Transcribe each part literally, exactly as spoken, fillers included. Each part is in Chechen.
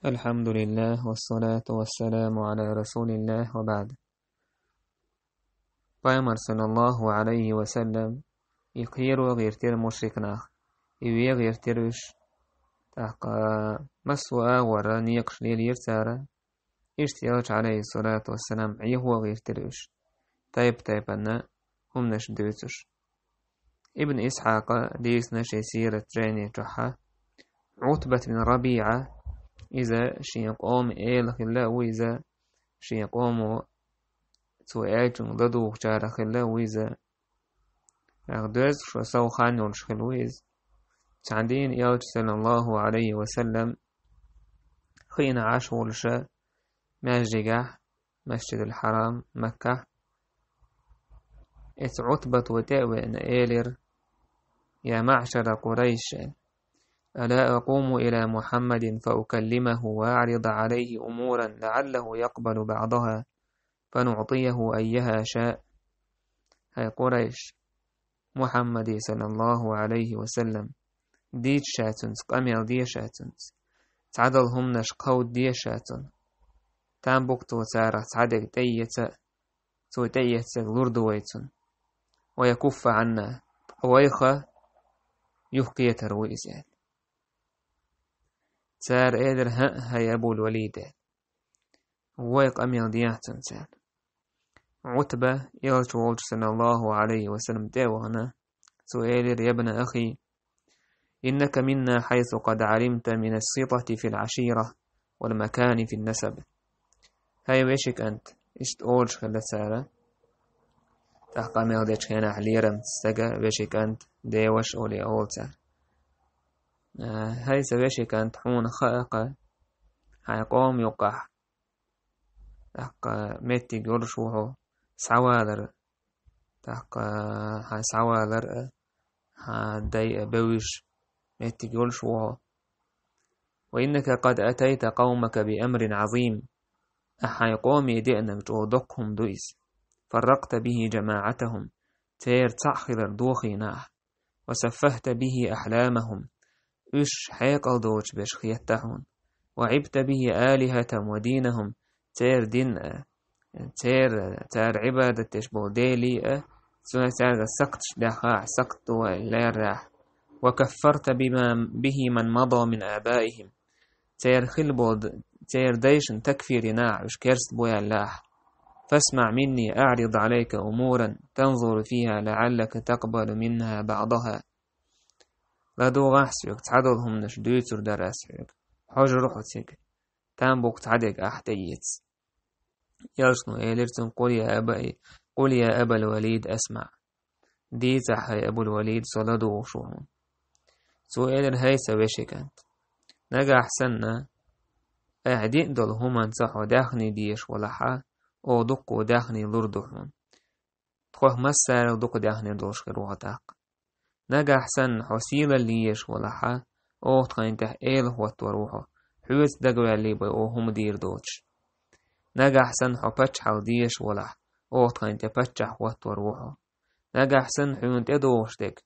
الحمد لله والصلاة والسلام على رسول الله وبعد. Пайхамар, саллаллаху алейхи ва саллям, и кхеро гӀертира мушрик нах, и ве гӀертира уьш. ТӀаккха массо а агӀора некъаш лелийра цара. Иштта Элча, алейхиссалату вассалам, Ӏехо гӀертира уьш, тайп-тайпана хӀуманаш дуьйцуш. Ибн Исхьакъа дийцина шен сират жайни чохьа, Ӏутбат бин РабиӀа, иза шен къоман эла хилла а ву иза, шен къомо цо аьллачунга ладугӀучарах хилла а ву иза. Ах доьза шо сов хан йолуш хилла ву иза. Цхьана дийнахь Элча, саллаллаху алейхи ва саллям, хиъна Ӏаш волуша маьждигехь, Масджидул Хьарам, Маккахь, эцу Ӏутбато тӀе а веана, элира: «Я маӀшара Къурайш, ала акъуму ила Мухьаммадин фа укаллимаху ва аӀрида алейхи умуран лаӀаллаху якъбалу баӀдаха, фа нуӀтияху айяха шаъ». ХӀай Къурайш, Мухьаммаде, саллаллаху алейхи ва саллям, дийца ша цуьнца, къамел де ша цуьнца, цхьадолу хӀуманаш кховдаде ша цунна. Там бу-кх цо царах цхьадерг тӀеэца а, цо тӀеэцнарг лур ду вай цунна. Ва якуффа Ӏанна, ткъа вайх юхакхетар ву иза, аьлла. Цара элира: «ХӀаъ, хӀай Абул-Валид», аьлла. Вай къамел дехьа цунца, аьлла. Ӏутба, Элча волчу, саллаллаху алейхи ва саллям, тӀе а вахана, цо элира: «Ябна ахи, иннака минна хьайсу къад Ӏалимта мина сситӀати фил Ӏашира вал макани фин насаб». ХӀай вешин кӀант, иштта олуш хилла цара, тӀаккха къамел дечу хенахь лерамца стага вешин кӀант, деваш олий олу цара. А, хӀай сан вешин кӀант, хьуна хаьа-кх хьайн къоман юккъехь, тӀаккха меттиг йолуш ву хьо схьавалар, тӀаккха хьайн схьавалар а, хьан дай а бевзаш меттиг йолуш ву хьо. Ва иннака къад атайта къавмака би амрин Ӏазим. Ахьа хьайн къоме деанарг чӀогӀа доккха хӀума ду иза. Фарракъта бихи жамаӀатахум. Церан цхьаъ хилар дохийна ахьа. Ва саффахта бихи ахьламахум. Уьш хьекъал доцуш берш хетта хьуна. Ва Ӏибта бихи алихатахум ва динахум. Церан дин а, церан, цара Ӏибадат деш болу делий а, цуьнан цаьрга сакхташ даьхна ахьа, сакхт ду аьлла лаьрра ахьа. Ва каффарта бима, бихи ман мада мин абаихим. Церан хилла болу д-, церан дайшна такфир йина ахьа, уьш керста бу аьлла ахьа. «ФасмаӀ минни, аӀрид Ӏалайка умуран танзуру фиха лаӀаллака такъбалу минха баӀдаха». ЛадугӀахь соьга, цхьадолу хӀуманаш дуьйцур дара ас хьоьга. Хьожур хьо цига. Там бу-кх цхьадерг ахь тӀеэца. Элчано элира цуьнга: «Къул я аба-, къул я Абал-Валид асмаӀ». Дийцахь, хӀай Абул-Валид, со ладугӀуш ву хьуна. Цо элира: «ХӀай сан вешин кӀант, нагахь санна, ахь диъна долу хӀуманца хьо даьхний дезаш валахьа, оха дуккха даьхний лур ду хьуна. Тхох массарел дукха даьхний долуш хир ву хьо тӀаккха. Нагахь санна, хьо сийлалла езаш валахьа, оха тхайна тӀехь эла хӀоттор ву хьо, хьоьца дагаваьллий бай оха хӀума дийр доцуш. Нагахь санна, хьо паччахьалла дезаш валахь, оха тхайна тӀе паччахь хӀоттор ву хьо. Нагахь санна, хьуна тӀедогӀуш дерг,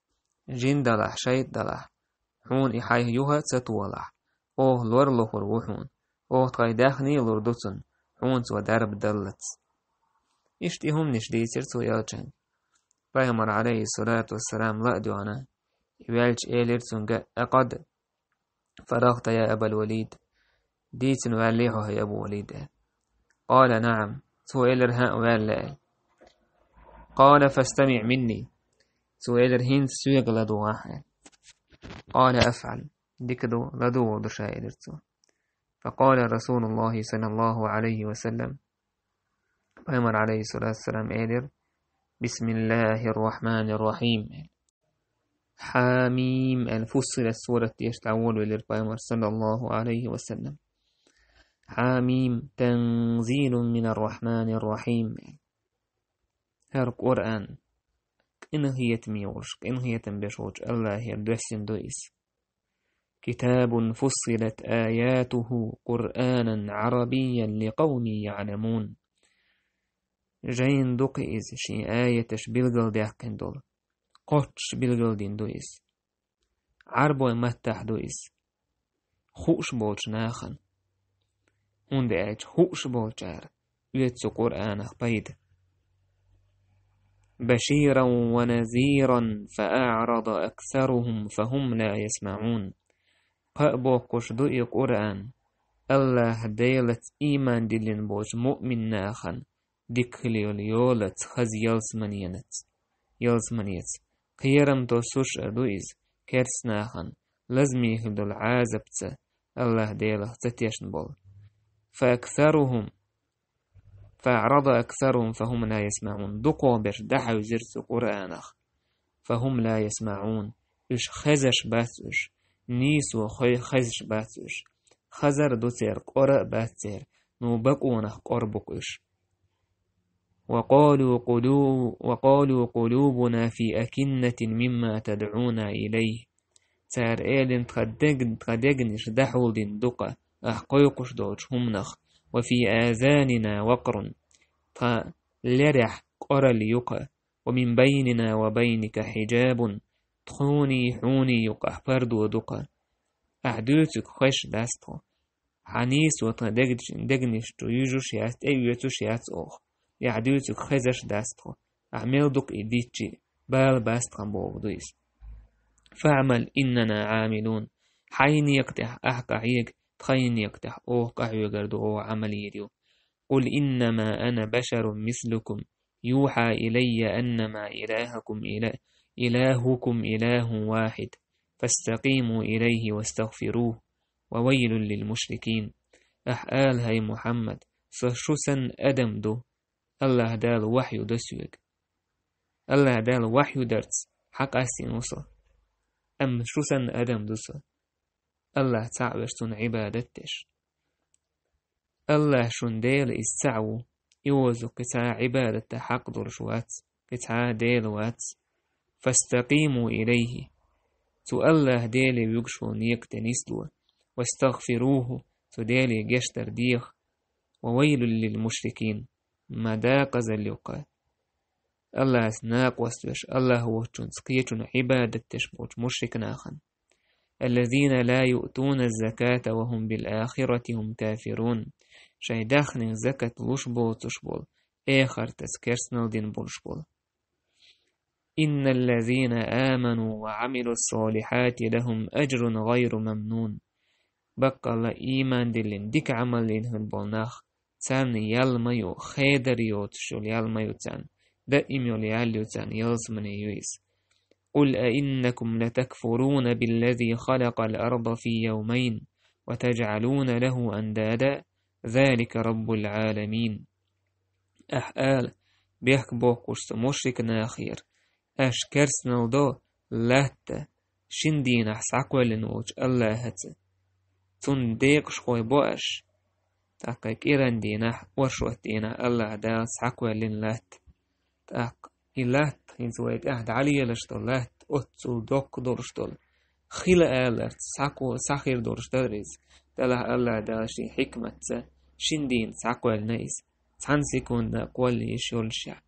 жин далахь, шайтӀа далахь, хьуна и хьайн юха а ца толахь, оха лор лохур ву хьуна, оха тхайн даьхний а лур ду цунна, хьуна цо дарба даллалц». Иштта и хӀуманаш дийцира цо элчанга. Пайхамар, Ӏалайхиссалату вассалам, ла а доьгӀна, и ваьлча элира цуьнга: «Акъад фарагӀта, я Абал-Валид? Дийцина ваьллий хьо, хӀай Абу-Валид?» — аьлла. Къала: «НаӀам». Цо элира: «ХӀаъ, ваьлла», — аьлла. Къала: «ФастамиӀ минни». Цо элира: «ХӀинца соьга ладугӀахь», — аьлла. Къала: «АфӀал». Дика ду, ладугӀур ду ша, элира цо. Факъала Расулуллахи, саллаллаху Ӏалайхи ва саллам, Пайхамар, Ӏалайхиссалату вассалам, элира: «Бисмиллахир-рахманир-рахим». «Хьамим», — аьлла, Фуссилат сурат деша дӀаволавелира Пайхамар, саллаллаху Ӏалайхи ва саллам. «Хьамим, танзилун минар-рахманир-рахим», — аьлла. ХӀара Къуръан къинхетаме волуш, къинхетам беш волчу АллахӀера доьссина ду иза. «Китабун фуссилат аятуху Къуръанан Ӏарабийян ликъавмин яӀламун». Жайна ду-кх иза, шен аяташ билгалдаьккхина долу, кхоччуш билгалдина ду иза. Ӏарбойн маттахь ду иза. Хууш болчу нахана, хӀунда аьлча хууш болчара оьцу цу Къуръанах пайда. بشيرا ونذيرا فأعرض أكثرهم فهم لا يسمعون. Кхаъ боккхуш ду и Къуръан, АллахӀ Делаца ийман диллина боцу муъмин нахана дика хила йолу йолаца хаза ялсаманеца, ялсаманеца. Кхерам тосуш а ду иза, керста нахана лазаме хила долу Ӏазапца, АллахӀ Делах ца тешна болу. فأكثرهم فأعرض أكثرهم فهم لا يسمعون. Дукхох берш дӀахьевзира цу Къуръанах. فهم لا يسمعون. Уьш хезаш бац уьш. Нийсо хой хезаш бац уьш. Хазар а ду церан, кӀора а бац церан, ну бакъонах кӀора бу-кх уьш. وقالوا قلو-، وقالوا قلوبنا في أكنة مما تدعونا إليه. Цара элина: «Тхан дег-, тхан дегнаш дӀахьулдина ду-кх ахь кхойкхуш долчу хӀуманах, وفي آذاننا وقر. Тхан лерехь кӀоралла ю-кх, ومن بيننا وبينك حجاب. Тхуний хьуний юкъахь пардо ду-кх. Ахь дуьйцург хезаш дац тхо. Хьан нийсо тхан дегнаш чу юьжуш яц, тӀеоьцуш яц оха. Ахь дуьйцург хезаш дац тхо. Ахь мел ду-кх и дитчи, бала бац тхан», — бохург ду иза. فاعمل إننا عاملون. Хьайн некъа тӀехь ахь къахьега, тхайн некъа тӀехь оха къахьоьгур ду, оха Ӏамал йийр ю. قل إنما أنا بشر مثلكم يوحى إلي أنما إلهكم إله، إلهكم إله واحد فاستقيموا إليه واستغفروه وويل للمشركين. Ахь ала, хӀай Мухьаммад: «Со шу санна адам ду, АллахӀ Дала вахью до соьга». АллахӀ Дала вахью дарца хьакъастийна ву со. Амма шу санна адам ду со. АллахӀ цхьаъ веш, Цунна Ӏибадат деш. АллахӀ шун Дела, Иза цхьаъ ву, и вовза кхин цхьа Ӏибадатта хьакъ долуш вац, кхин цхьа Дела вац. فاستقيموا إليه. Цу АллахӀ Деле вуьгуш волу некъа тӀе нисло. واستغفروه. Цу Деле гечдар деха. وويل للمشركين. Ма декъазалла ю-кх. АллахӀаца накъост веш, АллахӀ воцчунца кхечунна Ӏибадат деш болчу мушрик нахана. الذين لا يؤتون الزكاة وهم بالآخرة هم كافرون. Шайн даьхнин закат луш боцуш болу, эхартаца керстанал дина болуш болу. إن الذين آمنوا وعملوا الصالحات لهم أجر غير ممنون. Баккъалла, ийман диллина, дика Ӏамал йина хир болу нах, царна ял ма ю, хедар йоцуш йолу ял ма ю царна, даим йолу ял ю царна, ялсамане ю иза. قل أئنكم لتكفرون بالذي خلق الأرض في يومين وتجعلون له أندادا ذلك رب العالمين. Ахь ала, бехк боккхуш цу мушрик нахера: «Аша керстанал до латта, шин дийнахь схьакхоьллина волчу АллахӀаца. Цунна декъашхой бо аша». ТӀаккха кӀиран дийнахь, оршот дийнахь АллахӀ Дала схьакхоьллина латта. ТӀаккха и латта, хӀинца вай тӀехь дӀалелаш долу латта, оццул доккха долуш долу, хила аларца схьако-, схьахир долуш дара иза. Делахь АллахӀ Дала шен хьикматца шин дийнахь схьакхоьллина иза, цхьана секунда кхолла йиш йолушехь.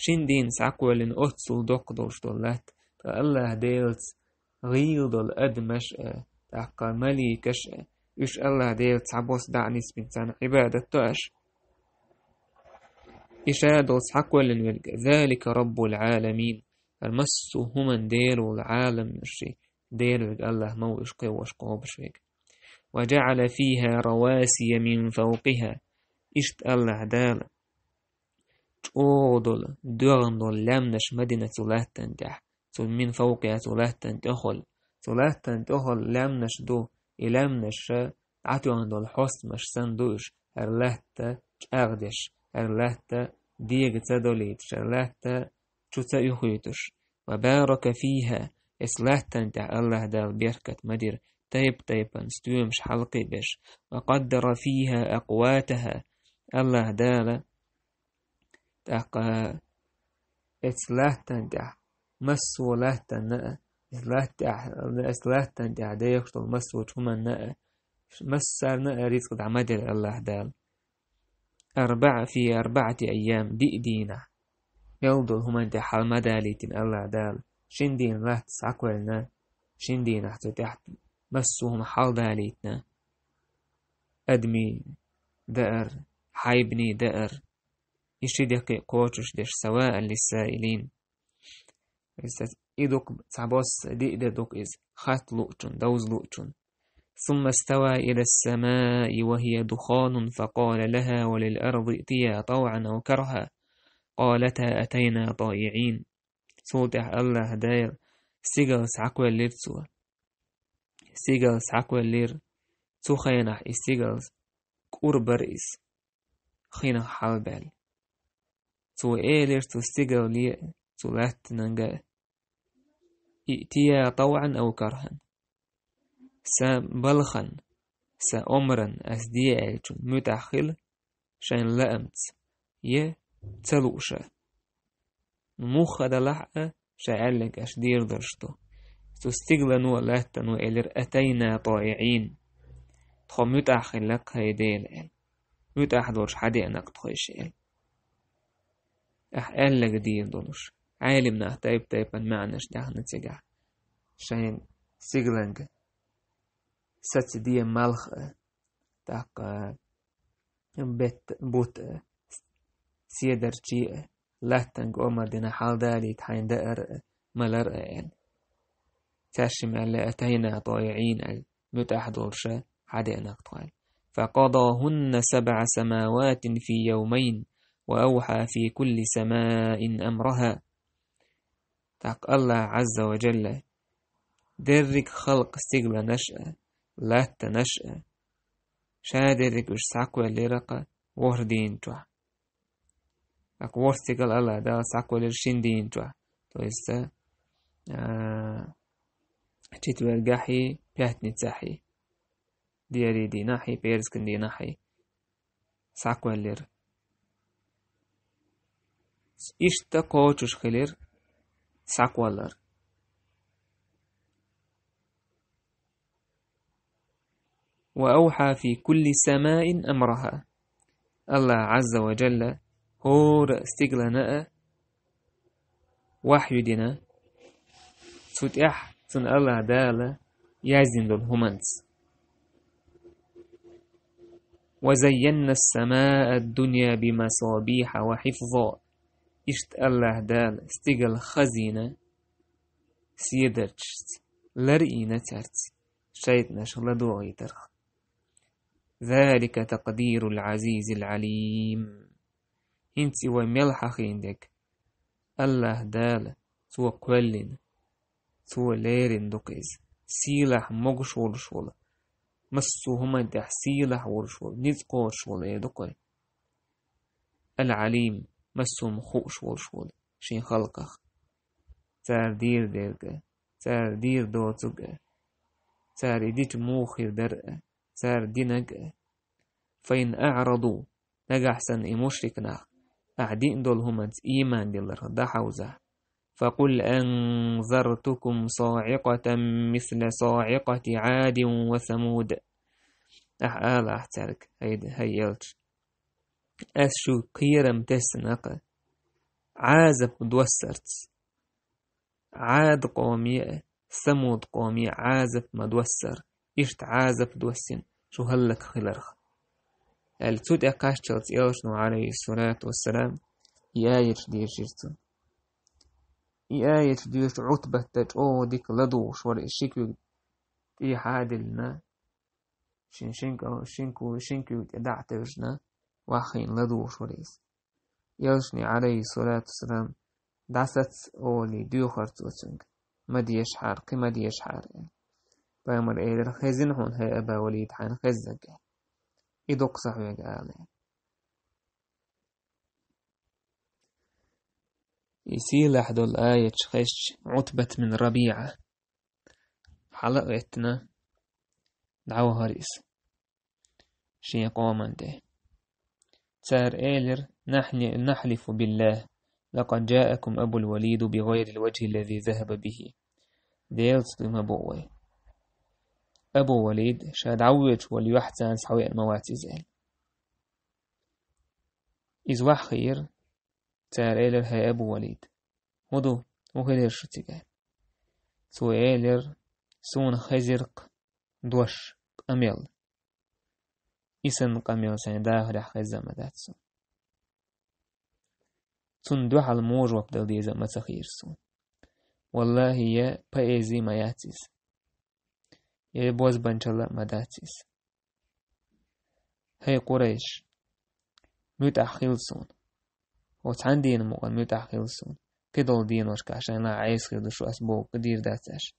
Шин дийнахь схьакхоьллина оццул доккха долуш долу латта, ткъа АллахӀ Делаца гӀийла долу адамаш а, тӀаккха маликаш а, уьш АллахӀ Делаца цхьабосса дӀа а нисбина, царна Ӏибадат до аша. И ша долу схьакхоьллина верг: ذلك رب العالمين. ХӀара массо а хӀуманна Дела волу, Ӏаламашийн Дела верг АллахӀ ма ву, уьш кхиош кхобуш верг. وجعل فيها رواسي من فوقها. Иштта АллахӀ Дала чӀогӀа долу, доьгӀна долу лаьмнаш ма дина цу латтана тӀехь, цу من فوقها, цу латтана тӀехула. Цу латтана тӀехула лаьмнаш ду, и лаьмнаш дӀатоьхна долу хьостамаш санна ду уьш, хӀара латта чӀагӀдеш, хӀара латта дега ца долуьйтуш, хӀара латта чу ца уьхуьйтуш. وبارك فيها, эс латтана тӀехь АллахӀ Дала беркат ма дира, тайп-тайпана стоьмаш хьалакхиабеш. وقدر فيها أقواتها, АллахӀ Дала тӀаккха эс латтана тӀехь, массо а латтана а, эс латта тӀехь, эс латтана тӀехь дехаш долу массочу хӀуманна а, массарна а рицкъ дӀа ма дира АллахӀ Дала. أربع، في أربعة أيام, диъ дийнахь. Мел долу хӀуманна тӀехь хьал ма далийтина АллахӀ Дала. Шин дийнахь латта схьакхоьллина, шин дийнахь цу тӀехь массо а хӀума хьал далийтина. Адамийн даар, хьайбане даар. И ши декхе кхочушдеш, سواء للسائلين. Иза и дукха цхьабосса диъ де дукха иза, хатта луучун, довза луучун. ثم استوى إلى السماء وهي دخان فقال لها وللأرض ائتيا طوعا أو كرها قالتا أتينا طائعين. Цул тӀехьа АллахӀ Дала стигала схьакхоьллира цо. Стигала схьакхоьллира. Цу хенахь и стигала кӀур бара иза, хинах хьалабаьлла. Цо элира цу стигале а, цу лаьттанга а: ائتيا طوعا أو كرها. Сан балхана, сан омрана ас де аьллачун муьтӀахь хила, шайн лаамца, е ца лууша. Муха далахь а, шайн аьлларг аша дийр долуш ду. Цу стигалано а, лаьттано а элира: أتينا طائعين. Тхо муьтӀахь хилла-кх, хӀай Дела, аьлла. МуьтӀахь долуш хьадеана-кх тхо иша, аьлла. Ахь аьлларг дийр долуш. Ӏелам наха тайп-тайпана маьӀнаш даьхна цигахь. Шайн стигаланга саца де малх а, тӀаккха бетт-, бутт а, седарчий а, лаьттанга омра дина хьалдалийта хьайн даар а, малар а аьлла. Цаьршимма аьлла: أتينا طائعين, аьлла, муьтӀахь долуша хьадеана-кх тхо, аьлла. فقضاهن سبع سماوات في يومين وأوحى في كل سماء أمرها. ТӀаккха АллахӀ Ӏазза ва Джалла дерриг халкъ стигаланаш а, лаьттанаш а, шадерриг уьш схьакхоьллира-кх ворхӀ дийнан чохь. ТӀаккха ворхӀ стигал АллахӀ Дала схьакхоьллира шина дийнан чохь. То есть, а, четвергахьий, пятницахьий, дерриг дийнахьий, пӀераскан дийнахьий схьакхоьллира. Иштта кхочуш хилира схьакхоллар. وأوحى في كل سماء أمرها. АллахӀ Ӏазза ва Джалла хӀора стигалана а вахью дина, цу тӀехь цунна АллахӀ Дала яздина долу хӀуманца. وزينا السماء الدنيا بمصابيح وحفظا. Иштта АллахӀ Дала стигала хазийна седарчашца, ларйина цаьрца, шайтӀанаш ладогӀийтарх. ذلك تقدير العزيز العليم. ХӀинца и вай мел хьахийна дерг АллахӀ Дала, Цо кхоьллина, Цо лерина ду-кх иза. Сийлахь могуш волуш волу, массо а хӀуманна тӀехь сийлахь волуш волу, ницкъ кхочуш волу Ӏе ду-кх вай. Ал-Ӏалим, массо а хӀума хууш волуш волу Шен халкъах. Цара дийр дерг а, цара дийр доцург а, цара и дича муха хир дара а, цара динарг а. فإن أعرضوا, нагахь санна и мушрик нах ахь диъна долу хӀуманца ийман дилларх дӀахьовзахь, فقل أنذرتكم صاعقة مثل صاعقة عاد وثمود. Ахь ала ахь цаьрга, хӀай, хӀай элча, ас шуьга кхерам тесна-кх Ӏазап доссарца. Ӏад къоме а, Самуд къоме а Ӏазап ма доссара, иштта Ӏазап доссина шу хӀаллакьхиларх, аьлла, цу тӀе кхаччалц элчано, Ӏалайхиссалату вассалам, и аяташ дешира цунна. И аяташ доьшуш Ӏутбат чӀогӀа дика ладугӀуш вара, и ши куьг тӀехьа а диллина, шин, шин кӀо-, шин ку-, шин куьг тӀе дӀа а тевжина, ваххийна ладугӀуш вара иза. Элчане, Ӏалайхиссалату вассалам, дӀасаца олий доьхура цо цуьнга: «Ма дешахьара, кхин ма дешахьара», – аьлла. Пайхамара элира: «Хезина хьуна, хӀай Аба Валид, хьайна хезнарг», – аьлла. «И дукха ца хьоьгу», – ала аьлла. И сийлахь долу аяташ хезча, Ӏутбат бин РабиӀа хьала а гӀеттина, дӀавахара иза шен къоман тӀе. Цара элира: «Нахьни-, нахьлифу биллахӀ, лакъад жаакум Абул Валиду би гӀайрил ваджхӀи ллази захӀаба бихӀи». Делаца дуй ма бу вай. Абу Валид ша дӀавоьдуш волу юьхь царна схьавеана ма вац иза аьлла. Иза ваххийра, цара элира: «ХӀай Абу Валид, хӀун ду, хӀун хилира шу цига?» Цо элира: «Суна хезира-кх дош, къамел. И санна къамел сайн дахарехь хезна ма дац суна. Цунна дуьхьал можоп дала деза ма ца хийра суна. Валлахи, я поэзи ма яц иза. Я бозбанчалла а ма дац иза. ХӀей, Къурайш, муьтӀахь хила суна. Хьо цхьана дийнан мукъана муьтӀахь хила суна. Кхидолу дийношкахь шайна Ӏеса хир ду шу ас бохург дийр дац аша.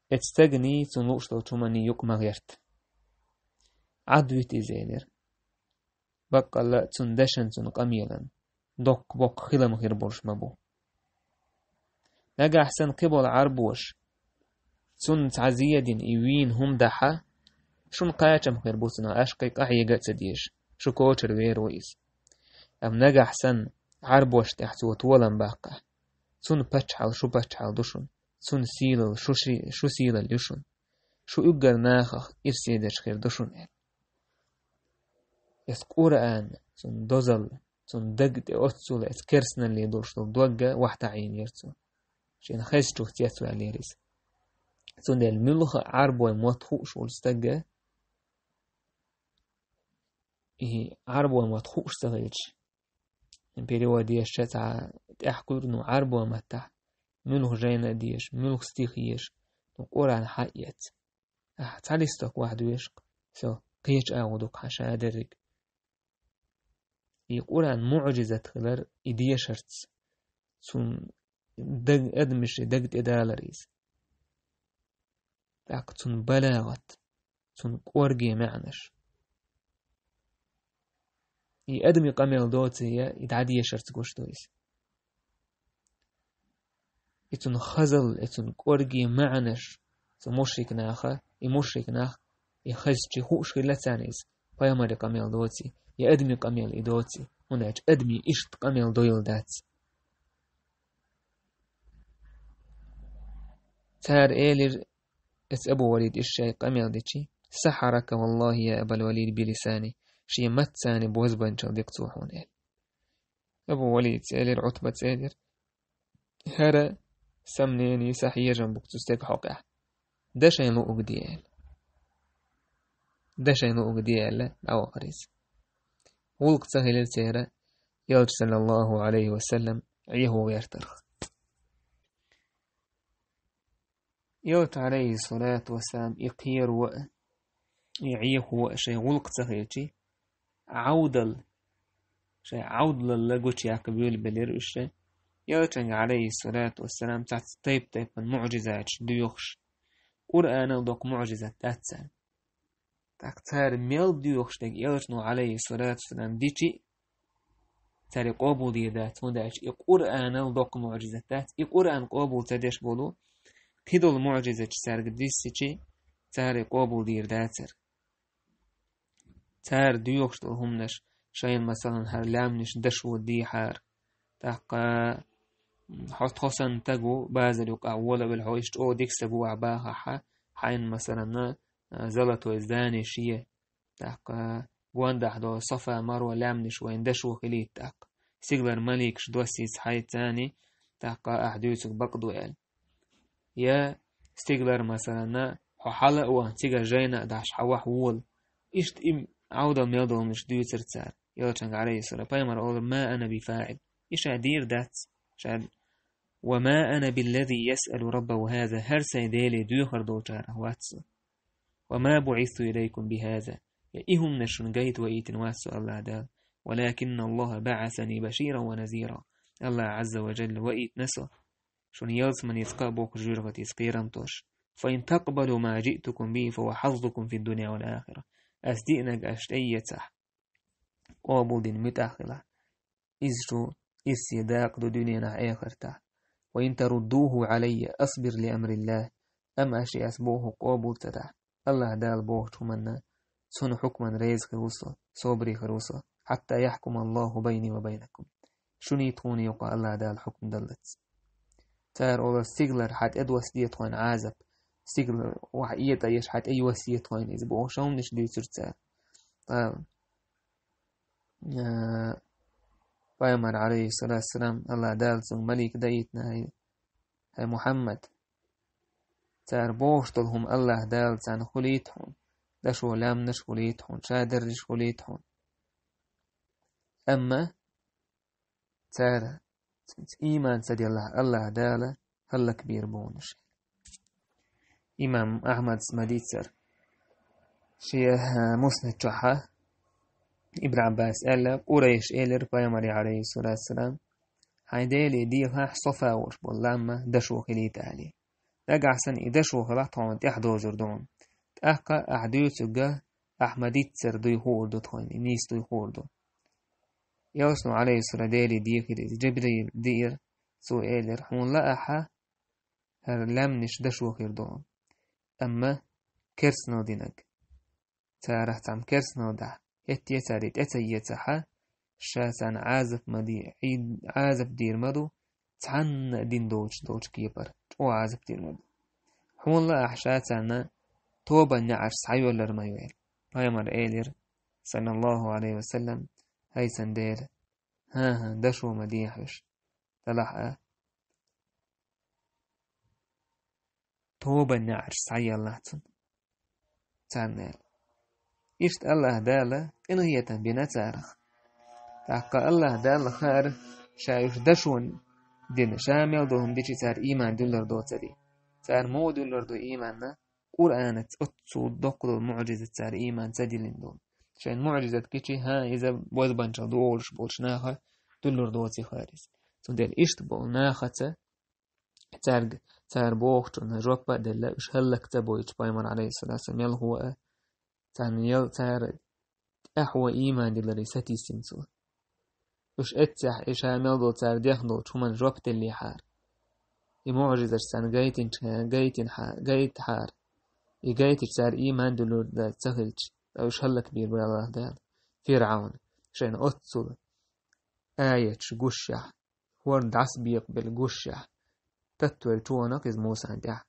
Эцу стагний, цунна лууш долчу хӀуманний юкъа ма гӀерта. Ӏад вуьту иза, элира. Баккъалла а цунна дашан, цунна къамелан доккха-боккха хилам хир болуш ма бу. Нагахь санна кхиболу Ӏарбоша цунна цхьа зе а дина, и вийна хӀума дахь, шуна кхачам хир бу цунах, аша кхин къахьега а ца дезаш, шу кочара вер ву иза. Амма нагахь санна Ӏарбошна тӀехь цо толам баккхахь, цунна паччахьалла шу паччахьалла ду шуна, цунна сийлалла шу ши-, шу сийлалла ю шуна, шу уггар нахах ирсе дерш хир ду шуна, аьлла. Эс Къуръан, цунна дозалла, цунна даг тӀе оццул эс керсналле долуш долу дог а вахьтаӀийнера цо. Шена хезчух цецваьллера иза. Цундела муьлха а Ӏарбой мотт хууш волу стаг а, и Ӏарбой мотт хууш ца хилча, перевод еш ша цхьа тӀаьхьакхуьур, ну, Ӏарбой маттахь муьлха жайна а дезаш, муьлха стих езаш, ну, Къуръан хьаэца. Ахьа цхьа листок вахь доьшуш, со, кхечу агӀо ду-кх хьан ша дерриг. И Къуръан муӀжизат хилар и дешарца, цунна даг, адамашийн даг тӀедалар иза. ТӀаккха цунна балагӀат, цунна кӀорге маьӀнаш. И адамийн къамел доций я, и дӀадешарца гуш ду иза. И цунна хазалла, и цунна кӀорге маьӀнаш цу мушрик наха, и мушрик нах, и хазчи хууш хилла царна иза, пайхамарийн къамел доций, я адамийн къамел и доций, хӀунда аьлча адамийн иштта къамел дойла дац. Цара элира, эцу Абу Валид иштта шайн къамел дичи: «Сахьарака валлахи я Абал Валид билисани», шен маттаца бозбанчалла дика цо хьуна аьлла. Абу Валида элира, Ӏутбата элира: «ХӀара сомнение, сан хьежам бу-кх цу стеган хьокъехь. Дан шайн луъург де», аьлла. «Дан шайн луъург де», аьлла, дӀавахара иза. ГӀуллакх ца хилира церан, Элча, саллаллаху Ӏалайхи ва саллам, Ӏехо гӀертарх. Элча, Ӏалайхи салату ва салам, и кхеро а, и Ӏехо а шайн гӀуллакх ца хилчи, Ӏовдал, шайн Ӏовдалалла гучуяккха буьйлабелира уьш. Элчанга, Ӏалайхи салату ва салам, цхьацца тайп-тайпана муӀжизаташ доьхуш, Къуръанал доккха муӀжизат дац царна. ТӀаккха цара мел доьхуш дерг Элчано, Ӏалайхи салату ва салам, дичи, цара и къобалдийр дац, хӀунда аьлча и Къуръанал доккха муӀжизат дац. И Къуръан къобал ца деш болу, кхидолу муӀжизаташ цаьрга диссичи, цара и къобалдийр дацара. Цара доьхуш долу хӀуманаш, шайна, масалан, хӀара лаьмнаш дашо дехьара, тӀаккха, м, хьо тхо санна стаг ву, базар юкъахь волавелла, хьо иштта чӀогӀа дика стаг ву ахь бахахь, хьайна, масалан, а, золотой здание шен, тӀаккха гондахь долу Сафа, Марва лаьмнаш вайна дашо хилийта тӀаккха. Стигалара маликаш доссийца хьайца царний, тӀаккха ахь дуьйцург бакъ ду аьлла. Я стигалара, масалан, хьо хьала а вахана, цигара жайна а дахьаш, хьан вахь вола. Иштта и Ӏовдал мел долу хӀуманаш дуьйцура цара. Элчанга, Ӏалайхи салам, пайхамара олура: «Ма ана би фаӀил». И ша дийр дац, ша: «Ва ма ана биллази ясъалу раббаху хаза», хӀара сайн Деле доьхур долчарах вац со. «Ва ма буӀисту илайкум бихаза», я и хӀуманаш шуна гайта ваийтина вац со, Аллах Дала. «Валакинна Аллаха баӀасани баширан ва назира». Аллах Ӏазза ва Жалла ваийтина со шуна ялсаманица кхаъ бохуш, жоьжахатица кхерам тосуш. «Фа ин такъбалу ма жиътукум бихи, фа хува хьаззукум фид-дунья вал-ахира». Ас диънарг аша тӀеэцахь, къобалдина муьтӀахь хилахь, иза шу ирсе дакъа ду дуьненахь, эхартахь. «Ва ин таруддуху Ӏалайя асбир ли амриллах». Амма аша ас бохург къобал ца дахь, Аллах Дала бохучу хӀуманна, цуьнан хьукманна реза хир ву со, собаре хир ву со, «хьатта яхькума Аллаху байни ва байнакум». Шуний тхуний юкъахь Аллах Дала хьукм даллалц. Цара олура: «Стигалара хьан тӀедоссаде тхуна Ӏазап, стигалара вахь этӀа еш хьан тӀейоссае тхуна иза», бохуш, хӀуманаш дуьйцура цара. Ткъа, а, пайхамар, Ӏалайхи салату ва салам, Аллах Дала цуьнга малик даийтина: «ХӀай, хӀай Мухьаммад, цара бохуш долу хӀума Аллах Дала царна хуьлийта хьуна. дашо лаьмнаш хулийта хьуна, шадерриш хулийта хьуна. Амма цара цуьнца ийман ца делахь, Аллахь Дала хӀаллакбийр бу уьш. Имам Ахьмадас ма-дийццара шен, а, Муснад чохь Ибн Ӏаббаса аьлла, Къурайш элира пайхамаре, Ӏалайхиссалату вассалам: «Хьайн Деле дехахь, Софа волуш болу лам дашо хилийта», – аьлла. Нагахь санна и дашо хилахь, тхуна тӀаьхьа дозур ду хьуна. ТӀаккха ахь дуьйцург ахь ма-дийццара дуй хуур ду тхуна, и нийса дуй хуур ду. Элчано, Ӏалайхиссалам, Деле дехира иза, Джабраил диира, цо элира: «Хьуна лаахь, хӀара лаьмнаш дашо хир ду хьуна». Амма керстанал динарг, царах цхьамма керстанал дахь, хӀетте а цара и тӀе ца эцахь, ша царна Ӏазап ма ди-, Ӏий-, Ӏазап дийр ма ду, цхьанна а дин доцуш долчу кепара, чӀогӀа Ӏазап дийр ма ду. Хьуна лаахь, ша царна тобанан неӀарш схьайоьллар ма ю аьлла. Пайхамара элира, саллаллаху Ӏалайхи ва саллам: «ХӀай сан Дела, хӀан-хӀа, дашо ма дехьа уьш, делахь а тобанан неӀарш схьаеллахь цунна, царна», – аьлла. Иштта Аллахь Дала къинхетам бина царах. ТӀаккха Аллахь Далла хаьара, ша уьш дашо дина, ша мел долу хӀума дичи цара ийман дуьллур доцург. Цара муха дуьллур ду ийманна? Къуръанаца оццул доккха долу муӀжизат цара ийман ца диллина долу. Шайн муӀжизат гичи, хӀан, иза бозбанчалла ду олуш болчу наха дуьллур доций хаьара иза. Цундела иштта болу нахаца цаьрга, цара бохучунна жоп а делла, уьш хӀаллак ца бойтуш, пайхамар, Ӏалайхиссалату вассалам, мелхо а, царна ял-, цара тӀаьхьо ийман дилларе сатийсина цо. Уьш эццехь, и ша мел долу цара дехна долчу хӀуманна жоп деллехьара, и муӀжизаташ царна гайтинчу-, гайтинхьа-, гайтахьара, и гайтича цара ийман дуьллур ца хилча, ткъа уьш хӀаллакбийр бара Аллахь Дала. ФирӀавн шайна оццул аяташ гушшехь, хӀорда дӀасабекъабелла гушшехь, таттавелла чу вахана иза Мусана тӀехь.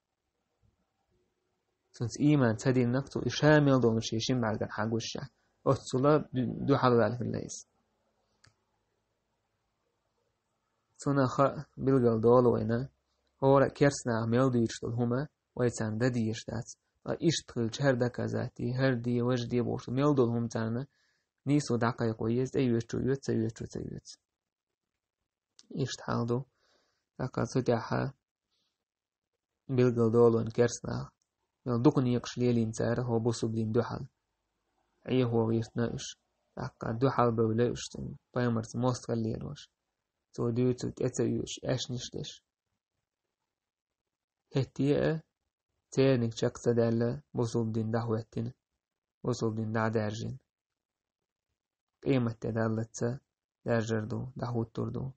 Цунца ийман ца диллинарг цо, и ша мел долу шен шина бӀаьргана хьагушшехь, оццула ду-, дуьхьал ваьлла хилла иза. Цунах а билгал долу вайна, хӀора а керстанаха мел дуьйцуш долу хӀума вай царна дан дезаш дац, ткъа иштта хилча, хӀара доказать де, хӀара де, важа де бохуш, мел долу хӀума царна нийсо дӀакхайкхо еза, тӀеоьцу чу оьцу, ца оьцу чу ца оьцу. Иштта хьал ду. ТӀаккха цу тӀехь билгал долу вайна керстанаха, мел дукха некъаш лелийна цара хӀокху бусалба дина дуьхьал. Ӏехо гӀиртина уьш. ТӀаккха дуьхьал бевлла уьш цунна, пайхамарца мостагӀалла лелош. Цо дуьйцург тӀе ца оьцуш, аьшнаш деш. ХӀетте а церниг чекх ца даьлла, бусалба дин дӀахӀоьттина, бусалба дин дӀа а даьржина. Къематде даллалц даьржар ду, дӀахӀуттур ду.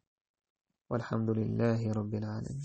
Валхьамдулиллахи Роббил Ӏаламин.